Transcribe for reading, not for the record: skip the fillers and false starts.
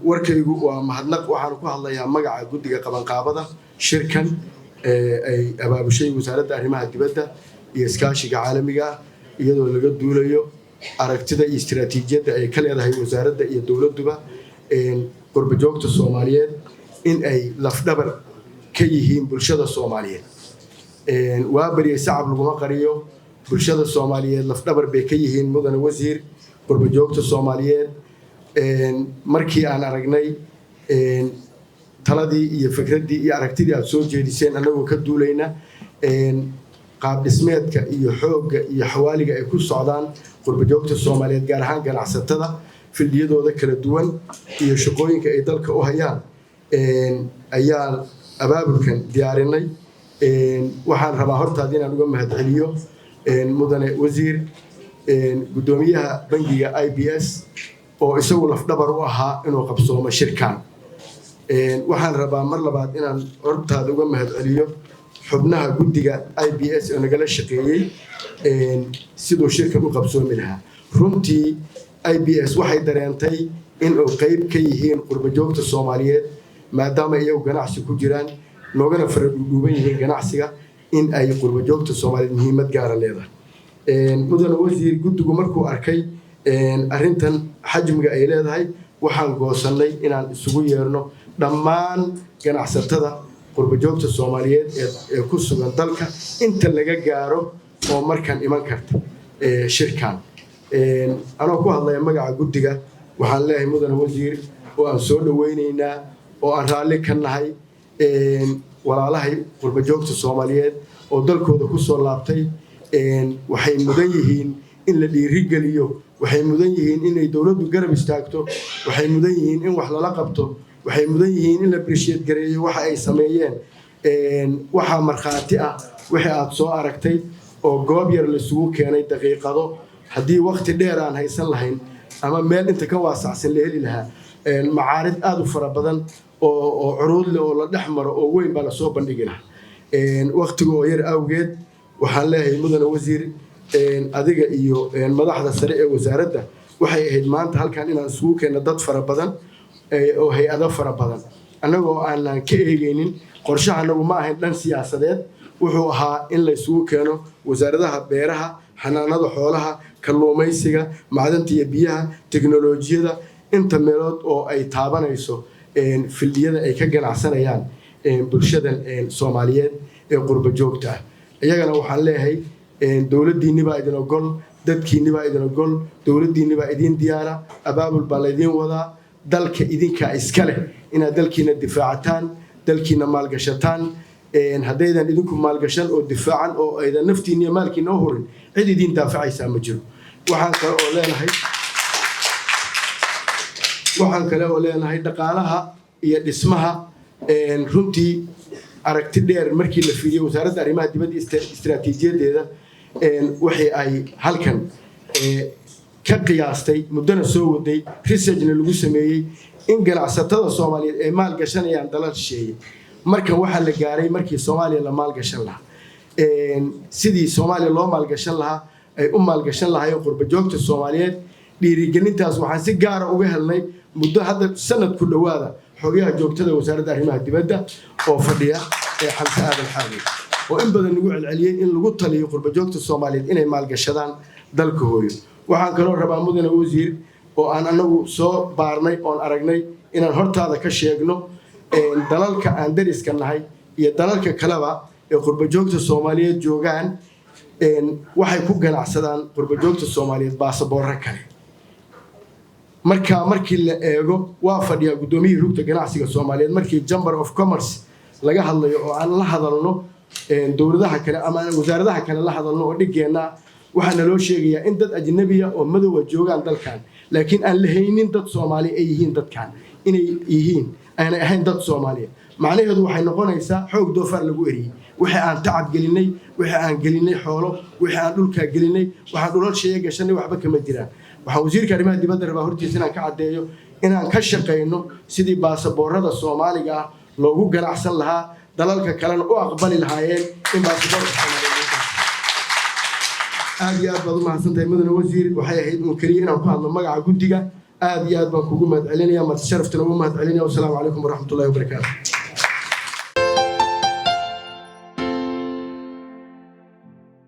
Warkaygu waa mahadnaq. Waxaan ku hadlayaa magaca guddiga qabanqaabada shirkan ay abaabushay Wasaaradda Arrimaha Dibadda iyo Iskaashiga Caalamiga ah, iyadoo laga duulayo aragtida iyo istiraatiijiyadda ay ka leedahay wasaaradda iyo dowladduba qurbajoogta Soomaaliyeed in ay lafdhabar ka yihiin bulshada Soomaaliyeed. Waa baryay, sacab laguma qariyo. Bulshada Soomaaliyeed lafdhabar bay ka yihiin, mudane wasiir, qurbajoogta Soomaaliyeed. Markii aan aragnay taladii iyo fikraddii iyo aragtidii aada soo jeediseen, annagoo ka duulayna qaab dhismeedka iyo xoogga iyo xawaaliga ay ku socdaan qurbajoogta Soomaaliyeed, gaar ahaan ganacsatada, fildiyadooda kala duwan iyo shaqooyinka ay dalka u hayaan, ayaa abaabulkan diyaarinay. Waxaan rabaa hortaada inaan uga mahadceliyo, mudane wasiir, guddoomiyaha bangiga IBS oo isagu lafdhabar u ahaa inuu qabsoomo shirkan. Waxaan rabaa mar labaad inaan hortaada uga mahadceliyo xubnaha guddiga IBS oo nagala shaqeeyey siduu shirkan u qabsoomi lahaa. Runtii IBS waxay dareentay in uu qeyb ka yihiin qurbajoogta Soomaaliyeed, maadaama iyagu ganacsi ku jiraan, noogana fara dhuudhuuban yihiin ganacsiga, in ay qurbajoogta Soomaaliyeed muhiimad gaara leedahay. Mudane wasiir, guddigu markuu arkay arrintan xajmiga ay leedahay, waxaan goosannay inaan isugu yeerno dhammaan ganacsatada qurbajoogta Soomaaliyeed ee ku sugan dalka inta laga gaaro oo markan iman karta shirkan. Anoo ku hadlaya magaca guddiga, waxaan leeyahay, mudane wasiir, oo aan soo dhaweynaynaa oo aan raalli ka nahay walaalahay qurbajoogta Soomaaliyeed oo dalkooda ku soo laabtay. Waxay mudan yihiin in la dhiirigeliyo, waxay mudan yihiin inay dowladdu garab istaagto, waxay mudan yihiin in wax lala qabto, waxay mudan yihiin in la appreciate gareeyo waxa ay sameeyeen. Waxaa markhaati ah wixii aad soo aragtay oo goob yar laisugu keenay daqiiqado. Haddii waqti dheer aan haysan lahayn ama meel inta ka waasacsan la heli lahaa, macaarid aada u fara badan oo curuud leh oo la dhex maro oo weyn baa lasoo bandhigi lahaa. Waqtiga oo yar awgeed, waxaan leeyahay, mudane wasiir, adiga iyo madaxda sare ee wasaaradda, waxay ahayd maanta halkan inaan isugu keenno dad fara badan oo hay-ado fara badan, annagoo aanan ka eegeynin. Qorshaha anagu ma ahayn dhan siyaasadeed, wuxuu ahaa in la isugu keeno wasaaradaha beeraha, xanaanada xoolaha, kalluumaysiga, macdanta iyo biyaha, teknolojiyada, inta meelood oo ay taabanayso fildiyada ay ka ganacsanayaan bulshadan Soomaaliyeed ee qurba joogta ah. Iyagana waxaan leeyahay, dowladdiinni baa idin ogol, dadkiinni baa idin ogol, dowladdiinni baa idin diyaara, abaabul baa laydin wadaa. Dalka idinkaa iska leh inaad dalkiina difaacataan, dalkiina maalgashataan. Haddaydan idinku maalgashan oo difaacan oo aydan naftiinna iyo maalkiina u hurin, cid idin daafacaysaa ma jiro. Waxaan kale oo leenahay dhaqaalaha iyo dhismaha, runtii aragti dheer markii la fiiriyey Wasaaradda Arrimaha Dibadda istiraatiijiyadeeda, wixii ay halkan ka qiyaastay, muddona soo waday, researchna lagu sameeyey, in ganacsatada Soomaaliyeed ay maal gashanayaan dalal shisheeye. Markan waxaa la gaaray markii Soomaaliya la maalgashan lahaa. Sidii Soomaaliya loo maalgashan lahaa, ay u maalgashan lahaayeen qurbajoogta Soomaaliyeed, dhiirigelintaas waxaan si gaara uga helnay muddo hadda sanad ku dhowaada xogayaha joogtada Wasaaradda Arrimaha Dibadda oo fadhiya ee Xamse Aadan Xaadi, oo in badan lagu celceliyey in lagu taliyo qurbajoogta Soomaaliyeed inay maalgashadaan dalka hooyo. Waxaan kaloo rabaa, mudane wasiir, oo aan anagu soo baarnay oon aragnay, inaan hortaada ka sheegno dalalka aan dariska nahay iyo dalalka kaleba ee qurbajoogta Soomaaliyeed joogaan, waxay ku ganacsadaan qurbajoogta Soomaaliyeed baasaboorro kale. Marka markii la eego, waa fadhiyaa guddoomiyihii Rugta Ganacsiga Soomaaliyeed, markii Chamber of Commerce laga hadlayo oo aan la hadalno dowladaha kale ama aan wasaaradaha kale la hadalno oo dhigeenna, waxaa naloo sheegayaa in dad ajnabiya oo madowa joogaan dalkan, laakiin aan la haynin dad Soomaali ay yihiin, dadkan inay yihiin aanay ahayn dad Soomaaliya. Macnaheedu waxay noqonaysaa xoog doofaar lagu eriyey. Wixii aan tacab gelinay, wixii aan gelinay xoolo, wixii aan dhulkaa gelinay, waxaan dhulal sheeye gashanay, waxba kama jiraan. Waxaan wasiirka arrimaha dibadda rabaa hortiisa inaan ka caddeeyo inaan ka shaqayno sidii baasaboorada Soomaaliga ah loogu ganacsan lahaa, dalalka kalena u aqbali lahaayeen in baasaboorka Soomaaliya. Aad iyo aad baad u mahadsantahay, mudane wasiir. Waxay ahayd uun keliya inaan ku hadlo magaca guddiga. Aad iyo aad baan kugu mahad celinaya, marti sharaftana ugu mahad celinaya. Wasalaamu calaykum waraxmatullahi wabarakaatu.